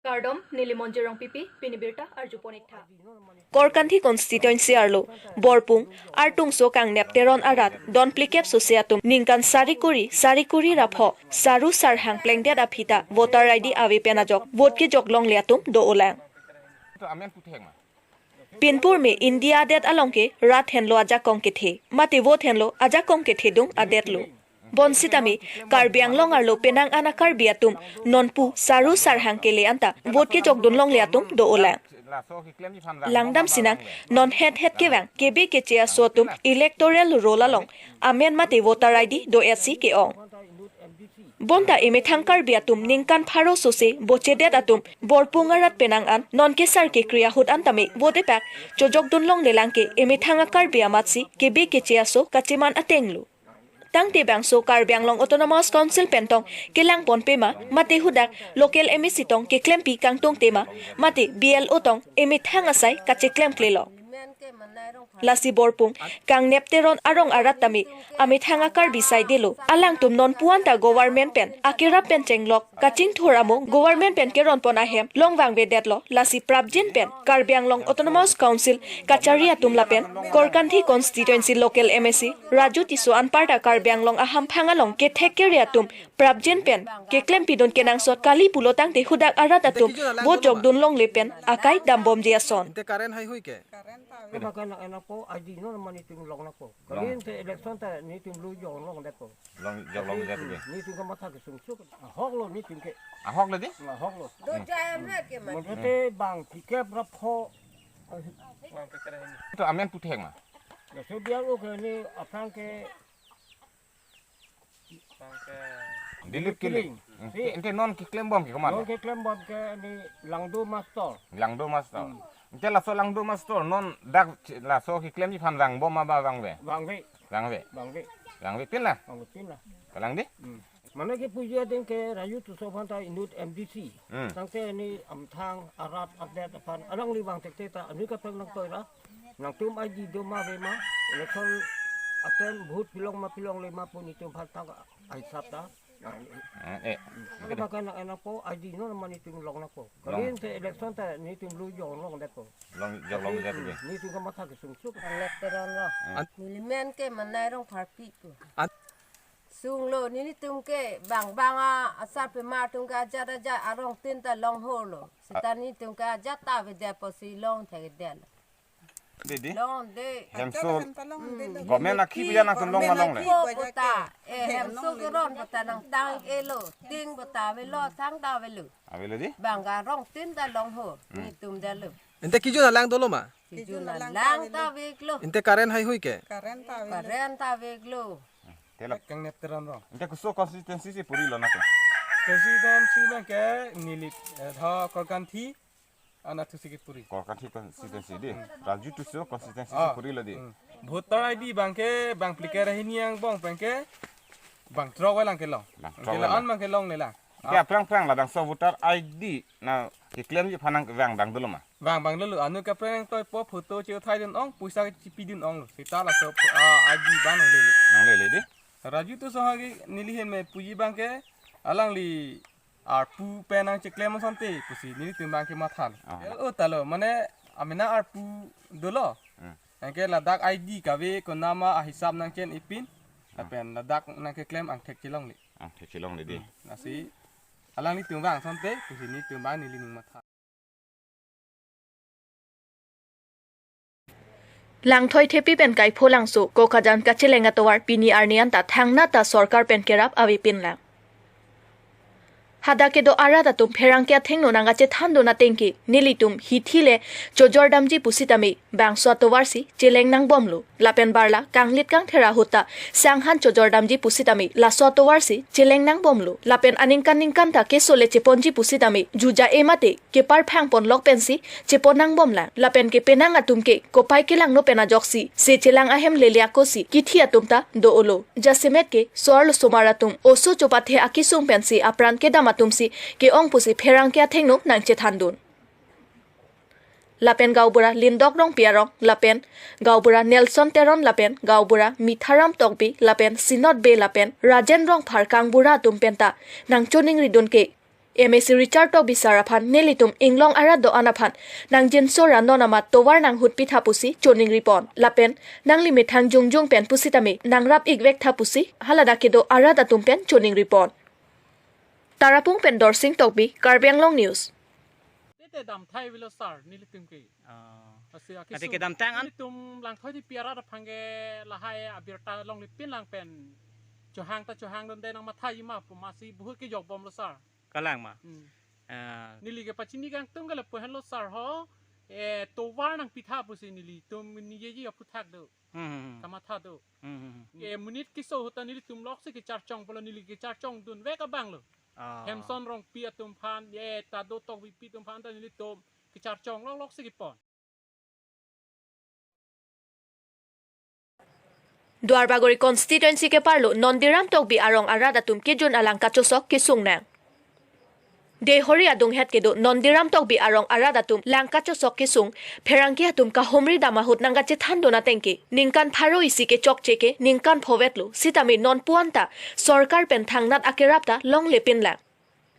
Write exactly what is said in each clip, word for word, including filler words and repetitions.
Kardom, neli Monjir Rongpipi, pini birta arjupon ik tha. Korkanthi constituency arlo Borpung, Artungso Kangnep Teron arat don phlikep sose atum ningkan sari kuri, sari kuri ra pho, saru sarhang plengdet aphi ta voter I D ave pen ajok vote kejok longle atum do-olang. Pinpur me India adet along ke rat henlo ajakong kethe, mate vote henlo ajakong kethedung adet lo. Bonsitame Karbi Anglong arlo penang an a-Karbi atum nonpu saru sarhang kele anta vote kejokdun longle atum do-olang. Langdam sinang non het het kevang kebe keche aso atum electoral roll along amen mate voter I D do-etsi ke-ong. Bonta emethang Karbi atum ningkan pharo sose bochedet atum Borpung arat penang an non kesar kekri ahut antame vote epak chojokdun longlelang ke emethang a-Karbi amatsi kebe keche aso kacheman ateng lo. Tangte bangso Karbi Anglong Autonomous Council pen tong kelangpon pema, mate hudak local M A C tong keklempi kangtung tema, mate B L O tong emethang asai kacheklem klelo. Lasi Borpung Kangnep Teron arong arat tame amethang a-Karbi saidelo. Alangtum nonpu anta government pen akerap pen chenglok kachingthur amo government pen keronpon ahem long vangvedetlo, lasi prapjin pen Karbi Anglong Autonomous Council kachari atum lapen Korkanthi constituency local M A C Raju Tisso anparta Karbi Anglong ahamphang along kethek kere atum prapjin pen keklempi dun kenangsot kali pulo tangte hudak arat atum vote jokdun longle pen akai dambomji ason. Ante current hai hui ke? Current ta ave. Ema kan enak po, I D non mane tung long na po. Long. Kali ante election ta netum lu jong longdet po. Long, jok longdet ke. Netum kamatha ke sungsuk. Ahok lo netum ke. Ahok lo di? Ahok lo. Do jaya met ke man. Mungkin te bang tiket berapa? Itu amen putih ma. Ya, so biar oke ni aphrang ke Dilip Killing. Killing. Hmm. Si. Ante non keklembom ke komat? Non keklembom ke ni Langdo Master. Langdo Master. Hmm. Ante laso Langdo Master non dak ch-, laso keklemji aphan vangbom ma ba vangve? Vangve. Vangve. Vangve. Vangve pin la? Vangve pin la. Kalang di? Hmm. Mane kepuji adeng ke Raju Tisso aphan ta inut M D C. Hmm. Tangte ni amethang arat adet aphan alangli vang thekthek ta anut kaprek nangtoi ra. Nangtum I D do ma ave ma, election attend vote pilong ma pilongle ma pu netum aphan tang ahisap ta. Eh, eh. Ante bahkan nang enak po I D non mane tung long na po. Long. Kali ante election ta netum lu jong longdet po. Long, jok longdet ke. Netum kamatha ke sungsuk. Kangnep Teron lo. Eh. An- Neli men ke Manai Rongpharpi pu. An- Sunglo, netum ke bang bang a, asarpimar atum ke ajat ajat arong tin ta longho lo. Seta netum ke ajat ta avedet apotsi longthekdetlo. Di, di. Longde. Hemso. Hemso long de lo. Government akhi pu ya nangtum long ma longle? Ko puta, eh, hemso keron puta nangtang-elo, ting puta avelo, thang ta avelo. Avelo di? Bang arong tin ta longho, hmm, netum detlo. Ante kejun alang dolo ma? Kejun alang ta aveklo. Ante current hai hui ke? Current ta aveklo. Current ta aveklo. Tela. Kangnep Teron rong. Ante koso constituency si puri lo nangtum? Constituency abang ke neli, eh, tho Korkanthi. Anat thusi kepuri. Korkanthi constituency di. Hmm. Raju Tisso constituency, ah, si puri lo di. Hmm. Voter I D abang ke bang phlikep ra hini angbong pen ke bang throk avelang kelong. Bang throk avelang. An abang ke longlelang. Ke aphrang aphrang labangso voter I D nangkeklemji aphan nangvang vang dolo ma? Vang vang dolo. Anut kaprek nangtoipo, photo chethai dun ong, poisa chipidun ong lo. Seta laso, ah, I D abang nanglele. Nanglele di. Raju Tisso aphan ke neli ahin me puji abang ke alangli arpu pen nangcheklem asonte pusi netum abang ke matha. Ah. L O ta lo, mane amena arpu dolo. Hmm. Anke ladak I D kave konama ahisap nangchenpipin. Hmm. Lapen ladak nangkeklem angthek chelongle. Angthek chelongle di. Hmm. Lasi alanglitum vang asonte pusi netum abang nelining matha. Langthoi Thepi pen Kaipholangso Kokajan kacheleng atovar pini arni anta thangnat ta sorkar pen kerap avepinlang. Hadak kedo arat atum pherangke athengno nangkachethandun ateng ke nelitum hithi le chojordamji pusitame bangso atovarsi cheleng nangbomlo. Lapen barla kanglit kangthera ahut ta sanghan chojordamji pusitame laso atovarsi cheleng nangbomlo. Lapen aningkan ningkan ta keso le cheponji pusitame juja e mate keparphang ponlok pensi chepon nangbomlang. Lapen ke penang atum ke kopai kelangno pen ajoksi se chelang ahem lele akosi kithi atum ta do-olo. Jasemet ke so-arlo osomar atum oso chopathe akesung pensi apran kedam atumsi ke-ong pusi pherangke athengno nangchethandun. Lapen gaonbura Lindok Rongpi arong, lapen gaonbura Nelson Teron, lapen gaonbura Mitharam Tokbi, lapen Sinot Bey, lapen Rajen Rongphar kangbura atum penta nangchoningridun ke M A C Richard Tokbi sir aphan nelitum inglong arat do-an aphan nangjinso ra non amat tovar nanghut pitha pusi choningri pon. Lapen nangli methang jongjong pen pusitame nangrap ik vek tha pusi haladak kedo arat atum pen choningri pon. Tarapung pen Dorsing Tokbi, Karbi Anglong News. Tete dam thai velo sir, nelitum ke. Ah. Asi, ati akesung kedamtang an? Nelitum Langthoidipi arat aphan ke lahai abirta longle pin lang pen chohang ta chohang dunde nang matha ima pu masi buhut kejok bomlo sir. Kalang ma? Hmm. Ah. Neli ke pachini kangtung ke lapu henlo sir ho, eh, tovar nangpitha pusi nelitum ningjeji aphuthak do. Hmm, hmm, hmm. Kamatha do. Hmm, hmm, hmm. Ke monit keso ahut ta nelitum loksi kecharchong pulo, neli kecharchong dun vek abang lo. Ah. Hemson Rongpi atum aphan, eh, Tado Tokbipi atum aphan ta nelitum kecharchong lok loksi kepon. Duarbagori constituency keparlo Nondiram Tokbi arong arat atum kejun alang kachosok kesung nang. Deihori adunghet kedo Nondiram Tokbi arong arat atum lang kachosok kesung, pherangke atum kahumri dam ahut nangkachethan dun ateng ke ningkan pharo isi kechokche ke ningkan pho vetlo, sitame non puan ta sorkar pen thangnat akerap ta longle pin lang.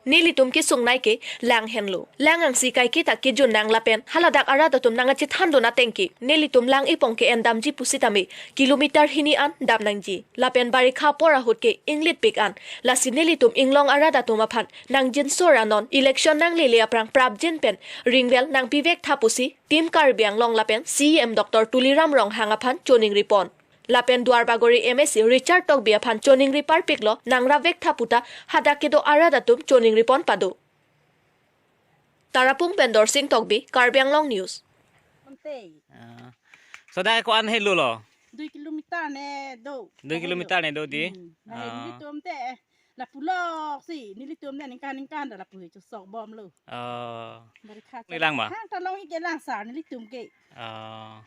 Nelitum kesung nai ke lang henlo. Lang angsi kaike ta kejun nang lapen haladak arat atum nangkachethan dun ateng ke nelitum lang ipong ke-en damji pusitame kilometer hini an dam nangji. Lapen barikha apor ahut ke inglit pik an. Lasi nelitum inglong arat atum aphan nangjinso ra non election nanglele aphrang prapjin pen ringvel nangpi vek tha pusi Team Karbi Anglong lapen C E M Doctor Tuliram Ronghang aphan choningri pon. Lapen Duarbagori M A C Richard Tokbi aphan choningri parpiklo, nangrap vek tha puta hadak kedo arat atum choningri pon pado. Tarapung pen Dorsing Tokbi, Karbi Anglong News. Ante. Ah. Soda ko-an helo lo? Dui kilometer ne do. Dui kilometer ne do di? Hmm. Nah, Ah. Nelitum te, eh, lapu loksi, nelitum te ningkan ningkan ta lapu chosok bomlo. Ah. Barikha Ni lang ma? Hang ta long ik ke lang sir, nelitum ke. Ah.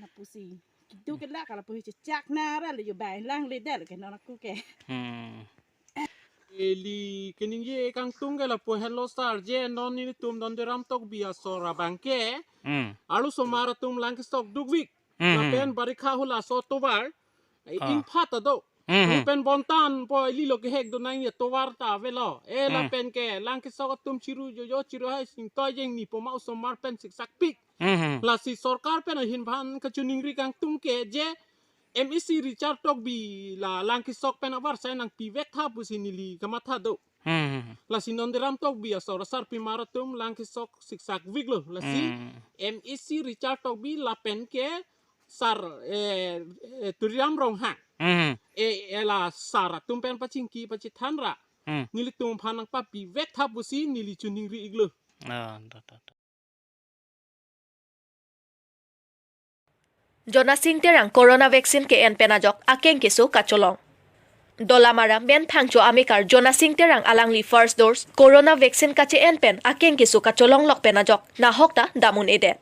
Lapusi. Kitu ke la ka lapu chechak na ra le yo bai lang le del ke non aku ke. Hmm. Neli keningje kangtung ke lapu henlo sir, je non nelitum Nondiram Tokbi asor abang ke. Hmm. Arlosomar atum lang kesok dukvik. Hmm, hmm. Lapen barikha ahut laso tovar. Ah. Ingphat ta do. Hmm, hmm. Lapen bontan po ili lo kehek do nang ye tovar ta avelo. Eh, Hmm. lapen ke lang kesok atum chiru jojo chiru hai singtoi jengni po ma osomar pen siksak pik. Hmm, hmm. Lasi sorkar pen ahin aphan kachoningri kangtung ke je M A C Richard Tokbi la lang kesok pen avarsai nangpi vek tha pusi neli kamatha do. Hmm. Lasi Nondiram Tokbi asor asarpimar atum lang kesok siksak vik lo. Lasi Hmm. M A C Richard Tokbi lapen ke sir, eh, eh, Tuliram Ronghang. Hmm. Eh, eh, la sir atum pen pachingki pachethan ra. Hmm. Nelitum aphan nangpapi vek tha pusi neli choningri iklo. Ah, da, da, da. Jonasing Terang corona vaccine ke-en pen ajok akeng keso kacholong. Dolamara Menphangcho amekar Jonasing Terang alangli first dose corona vaccine kache-en pen akeng keso kacholong lok pen ajok nahok ta dam un-edet.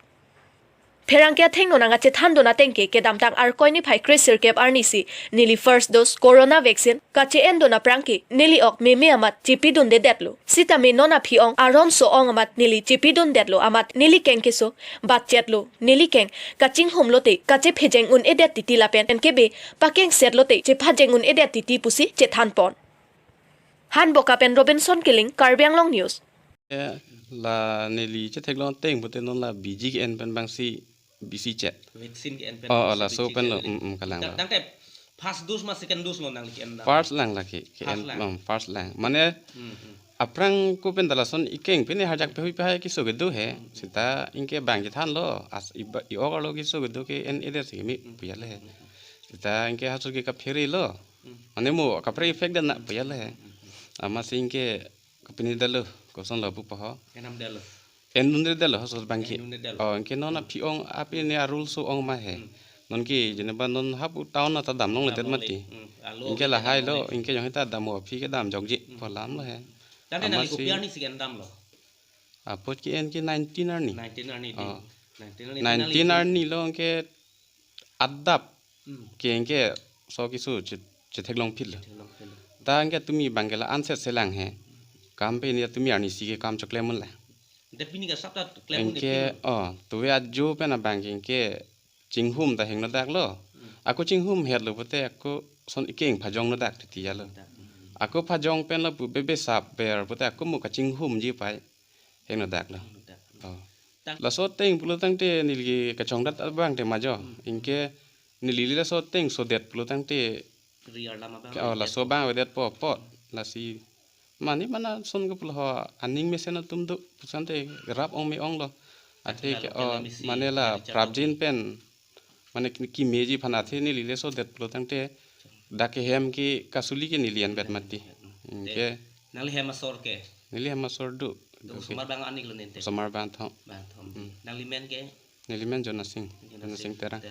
Pherangke athengno nangkachethan dun ateng ke kedamtang Arkoi niphai kresirkep arnisi neli first dose corona vaccine kache-en dun aphrang ke neli ok meme amat chepi dunde detlo. Sitame non aphi-ong aron so-ong amat neli chepi dun detlo amat neli keng keso batchet lo, neli keng kachinghum lote kachephejeng un-edet titi lapen N K B pakeng set lote chephajeng un-edet titi pusi chethan pon. Hanboka pen Robinson Killing, Karbi Anglong News. Eh, la neli chetheklong ateng pute non la B G ke-en pen bangsi B C chet. Vaccine ke-en pen Oh, oh, bangsi laso B C pen chet lo, le. Mm, mm, kalang Tang-, lo. Tangte first dose ma second dose lo nangli ke-en dam? First lang lake, ke-en, First lang. Mm, first lang. Mane, Hmm, hmm. aphrang ko pen ta lason ikeng pen harjak pehui pehai keso kedo he. Hmm, hmm. Seta ingke bang chethan lo, as iba, i-ok arlo keso kedo ke-en-edet si kemi Hmm. puya le he. Hmm, hmm. Seta ingke halaso ke kaphere lo. Hmm. Mane mo kaphere effect dan na puya le he. Hmm, hmm, hmm. Amatsi ingke kapini dalo, koson lo pu paho. Enam dalo. Endun de dalo, halaso bangke. Endun de dalo. Oh, ingke non aphi-ong apini a-rule so-ong ma he. Hmm. Non ke jeneba non hapu town ata dam longle det Dam longle. mati. Hmm. Alo Ingke ke lahai dam lo, longle. ingke jong hita dam o aphi ke dam jokji Hmm. po alam lo he. Tangte nangli Amatsi kopi arni si ke-en damlo? Apot ke-en ke nineteen arni. Nineteen arni di. Oh. Nineteen arni, Nineteen nangli arni lo ingke adap Hmm. ke ingke so keso che-, chetheklong phit lo. Chetheklong phit lo. Ta ingke tumi bangke la anset selang he. Kam pen ya tumi arnisi ke kam choklem un lang. Te pini ke sap ta klem un Ingke, pini. oh, tuve ajo pen abangke ingke chinghum ta hingno dak lo. Hmm. Ako chinghum het lo pute ako son ikeng phajong no dak titi ya lo. Hmm. Ako phajong pen lapu bebe sap ber pute ako mo kachinghumji pai. Heno dak lo. Heno dak. Oh. Tang- Laso ateng pulo tangte neli kachongdat abang te majo. Hmm. Anke neli laso ateng sodet pulo tangte Ri arlam abang ke, oh, avedet laso po. Abang avedet po apot. Lasi mane mana son ke pulo ho aning mesen atum do pusonte rap ong me-ong lo. Athe ke, athe la oh, mane la kali chak prapjin ong pen mane ki, kimeji aphan athe neli le sodet pulo tangte dak kehem ke kasuli ke neli anbet mati. Anke nangli hem asor ke? Neli hem asor do. Do osomar abang anik lo ninte? Osomar abang thom. Abang thom. Hmm. Nangli men ke? Neli men Jonasing. Jonasing Terang.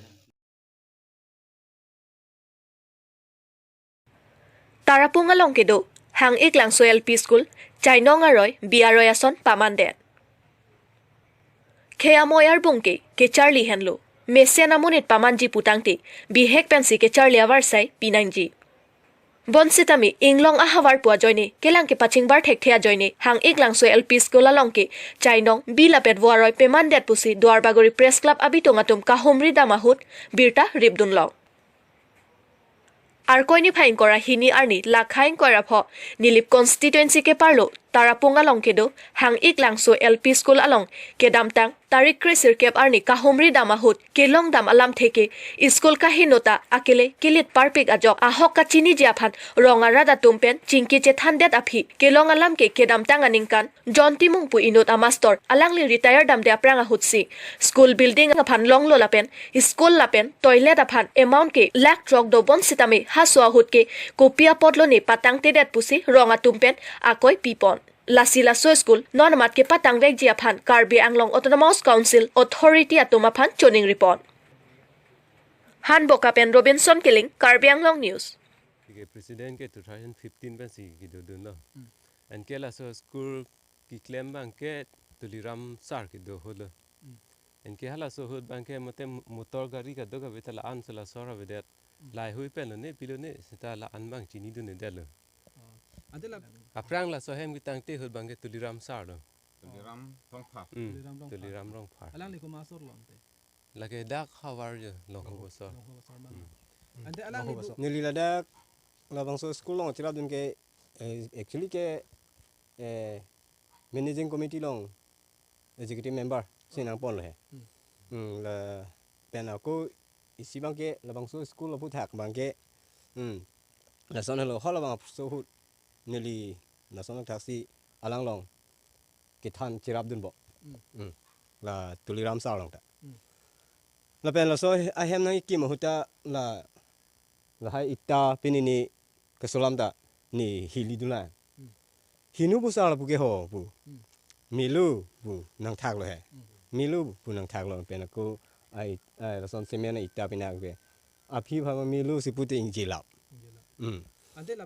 Tarapung along kedo Hang-ik Langso L P School, Chainong aroi, bi aroi ason pamandet. Khei amoi arbung ke kecharli henlo. Mesen amonit pamanji putangte bihek pensi kecharli avarsai pinangji. Bonsitame inglong ahavar pu ajoine kelang kepachingbar thekthe ajoine Hang-ik Langso L P School along ke Chainong bi lapet vo aroi pemandet pusi Duarbagori Press Club abitung atum kahumri dam ahut birta ripdunlong. Arkoi niphai ingkoi ra hini arni lakhai ingkoi ra pho Nilip constituency keparlo Tarapung along kedo Hang-ik Langso L P School along kedamtang tarik kre sirkep arni kahumri dam ahut kelong dam alamthe ke school kaheno ta akele kelit parpik ajok ahok kachiniji aphan rong arat atum pen chingki chethandet aphi kelong alam ke kedamtang aningkan John Timung pu inut amastor alangli retire damde aphrang ahutsi school building aphan longlo lapen school lapen toilet aphan amount ke lakh throk dobonsitame haso ahut ke kopi apotlo ne patangtedet pusi rong atum pen akoi pipon. Lasi laso school non amat kepatangvekji aphan Karbi Anglong Autonomous Council authority atum aphan choningripon. Hanboka pen Robinson Killing, Karbi Anglong News. Ke president ke two thousand fifteen pensi kedodunlo. Hmm. Anke laso school keklem abang ke Tuliram sir kedo ahutlo. Hmm. Anke halaso ahut abang ke mate motor gari kadokave ta la-an si laso avedet. Hmm. Laheihui pen lone pilone seta la-an abang chinidundetlo. Oh. Ante la aphrang laso hem ketangte ahut abang ke Tuliram sir lo. Tuliram Rongphar. Hmm. Tuliram Rongphar. Tuliram Rongphar. Alangli komat asor lo ante? Lake dak havar je, Longho Bosor. Longho Bosor abang. Hmm. Ante alangli Longho Bosor. Neli ladak labangso school along cherapdun ke, eh, actually ke, eh, managing committee along executive member si nangponlo he. Hmm. Hmm, lapen ako isi abang ke labangso school aphuthak abang ke, hmm, lason helo hol abang apso ahut neli lason thaksi alang along kethan cherapdunpo. Hmm. Hmm. La Tuliram sir along ta. Hmm. Lapen laso ahem nangkekim ahut ta la, lahai ita pini ne keso alam ta ne hilidunlang. Hmm. Hinu pu sir lapu ke ho pu. Hmm. Melo pu nangthaklo he. Hmm. Melo pu nangthaklo pen ako ai, ai lason cement ita pinak ke. Aphi aphan melo si pute ingjilap. Ingjilap. Hmm. Ante la